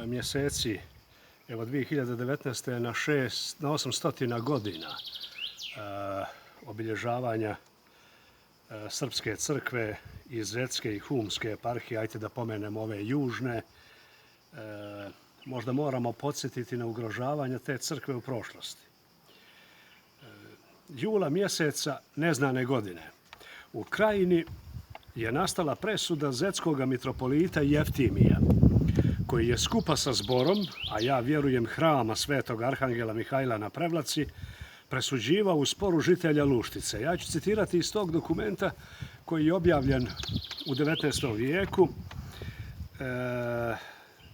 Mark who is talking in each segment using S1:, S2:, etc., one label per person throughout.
S1: mjeseci, evo 2019. je na 800 godina obilježavanja Srpske crkve iz Zretske i Humske eparhije. Ajde da pomenemo ove južne. Možda moramo podsjetiti na ugrožavanje te crkve u prošlosti. Jula mjeseca neznane godine. U Krajini je nastala presuda zetskog mitropolita Jeftimija, koji je skupa sa zborom, a ja vjerujem Hrama Svetog Arhangela Mihajla na Prevlaci, presuđivao u sporu žitelja Luštice. Ja ću citirati iz tog dokumenta koji je objavljen u 19. vijeku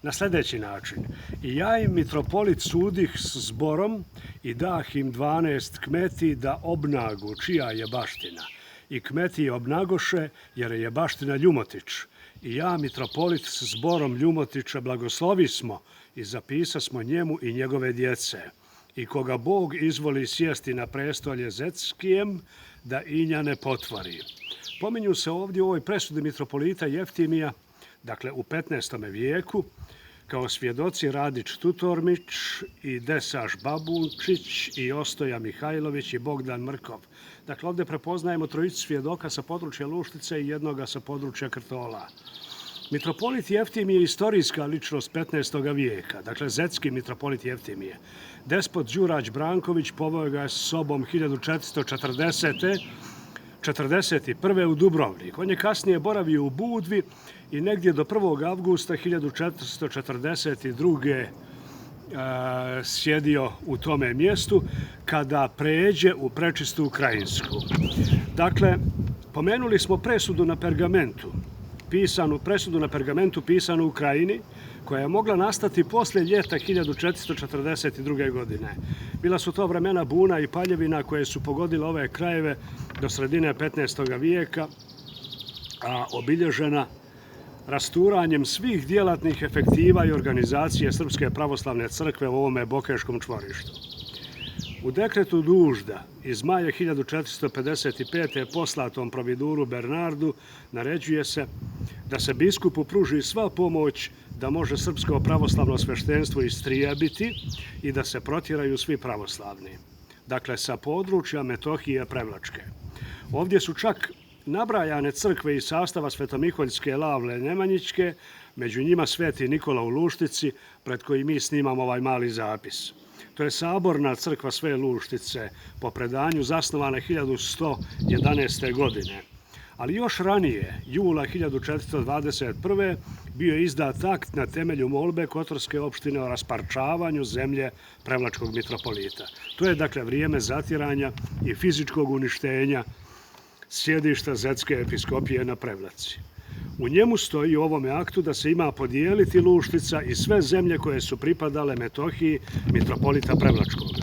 S1: na sljedeći način. I ja im, mitropolit, sudih s zborom i dah im 12 kmeti da obnagu čija je baština. I kmeti je obnagoše jer je baština Ljumotić. I ja, mitropolit, s zborom Ljumotića blagoslovismo i zapisasmo njemu i njegove djece. I koga Bog izvoli sjesti na prestolje Zetskijem, da inja ne potvari. Pominju se ovdje u ovoj presudi mitropolita Jeftimija, dakle u 15. vijeku, kao svjedoci Radić Tutormić i Desaš Babunčić i Ostoja Mihajlović i Bogdan Mrkov. Dakle, ovdje prepoznajemo trojicu svjedoka sa područja Luštice i jednoga sa područja Krtola. Mitropolit Jeftimije je istorijska ličnost 15. vijeka, dakle zetski mitropolit Jeftimije. Despot Đurać Branković poveo ga s sobom 1441. u Dubrovnik. On je kasnije boravio u Budvi i negdje do 1. avgusta 1442. sjedio u tome mjestu kada pređe u prečistu Krajinsku. Dakle, pomenuli smo presudu na pergamentu, pisanu u Krajini, koja je mogla nastati poslije ljeta 1442. godine. Bila su to vremena buna i paljevina koje su pogodile ove krajeve do sredine 15. vijeka, a obilježena rasturanjem svih djelatnih efektiva i organizacije Srpske pravoslavne crkve u ovome bokeškom čvorištu. U dekretu Dužda iz maja 1455. poslatom providuru Bernardu naređuje se da se biskupu pruži sva pomoć da može srpsko pravoslavno sveštenstvo istrijebiti i da se protjeraju svi pravoslavni. Dakle, sa područja Metohije Prevlačke. Ovdje su čak nabrajane crkve iz sastava Svetomiholjske Lavle Nemanjićke, među njima Sveti Nikola u Luštici, pred kojim mi snimamo ovaj mali zapis. To je saborna crkva Sve Luštice, po predanju zasnovana 1111. godine. Ali još ranije, jula 1421. bio je izdat akt na temelju molbe Kotorske opštine o rasparčavanju zemlje Prevlačkog mitropolita. To je dakle vrijeme zatiranja i fizičkog uništenja sjedišta Zetske episkopije na Prevlaci. U njemu stoji u ovome aktu da se ima podijeliti Luštica i sve zemlje koje su pripadale Metohiji mitropolita Prevlačkoga.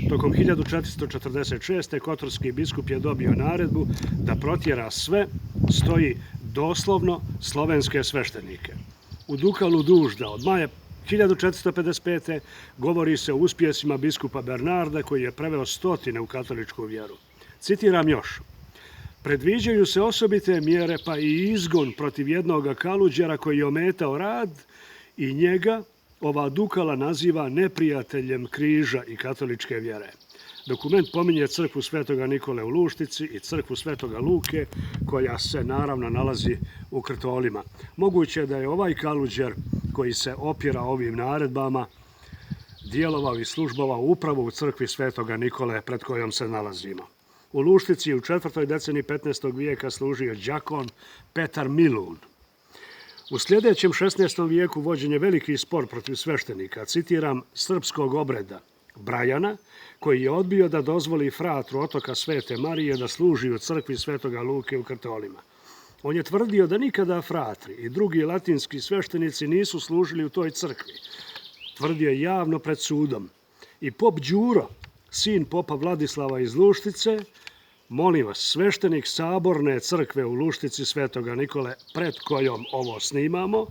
S1: Tokom 1446. Kotorski biskup je dobio naredbu da protjera sve, stoji doslovno, slovenske sveštenike. U Dukalu Dužda od maja 1455. govori se o uspjesima biskupa Bernarda koji je preveo stotine u katoličku vjeru. Citiram još. Predviđaju se osobite mjere pa i izgon protiv jednoga kaluđera koji je ometao rad i njega ova Dukala naziva neprijateljem križa i katoličke vjere. Dokument pominje crkvu Svetoga Nikole u Luštici i crkvu Svetoga Luke, koja se naravno nalazi u Krtolima. Moguće je da je ovaj kaluđer koji se opira ovim naredbama djelovao i službovao upravo u crkvi Svetoga Nikole pred kojom se nalazimo. U Luštici u 4. deceniji 15. vijeka služio đakon Petar Milun. U sljedećem 16. vijeku vođen je veliki spor protiv sveštenika, citiram, srpskog obreda Brajana, koji je odbio da dozvoli fratru otoka Svete Marije da služi u crkvi Svetoga Luke u Krtolima. On je tvrdio da nikada fratri i drugi latinski sveštenici nisu služili u toj crkvi. Tvrdio je javno pred sudom. I pop Đuro, sin popa Vladislava iz Luštice, molim vas, sveštenik saborne crkve u Luštici Svetoga Nikole, pred kojom ovo snimamo,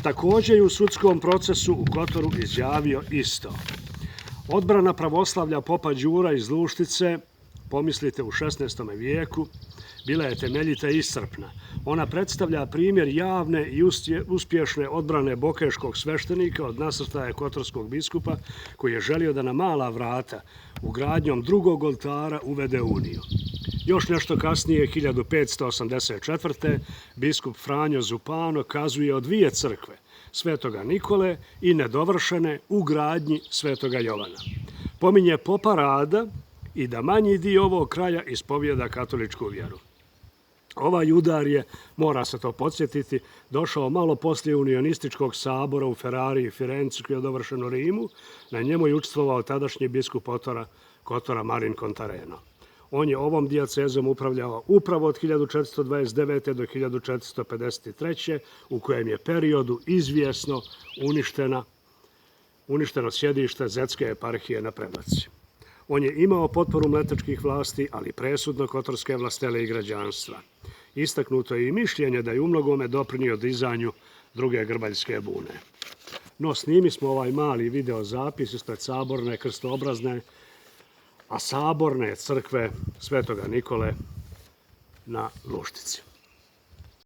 S1: također je u sudskom procesu u Kotoru izjavio isto. Odbrana pravoslavlja popa Đura iz Luštice, pomislite u 16. vijeku, bila je temeljita i iscrpna. Ona predstavlja primjer javne i uspješne odbrane bokeškog sveštenika od nasrtaja kotorskog biskupa koji je želio da na mala vrata ugradnjom drugog oltara uvede uniju. Još nešto kasnije, 1584. biskup Franjo Zupano kazuje o dvije crkve, Svetoga Nikole i nedovršene u gradnji Svetoga Jovana. Pominje popa Rada i da manji dio ovog kraja ispovijeda katoličku vjeru. Ovaj udar je, mora se to podsjetiti, došao malo poslije unionističkog sabora u Ferrari i Firenci koji je dovršen u Rimu. Na njemu je učestvovao tadašnji biskup Kotora Marin Contareno. On je ovom dijacezom upravljao upravo od 1429. do 1453. u kojem je periodu izvjesno uništeno sjedište Zetske eparhije na Prevlaci. On je imao potporu mletačkih vlasti, ali presudno kotorske vlastele i građanstva. Istaknuto je i mišljenje da je umnogome doprinio dizanju druge grbaljske bune. No, snimi smo ovaj mali video zapis ispred saborne krstoobrazne, a saborne crkve Svetoga Nikole na Luštici.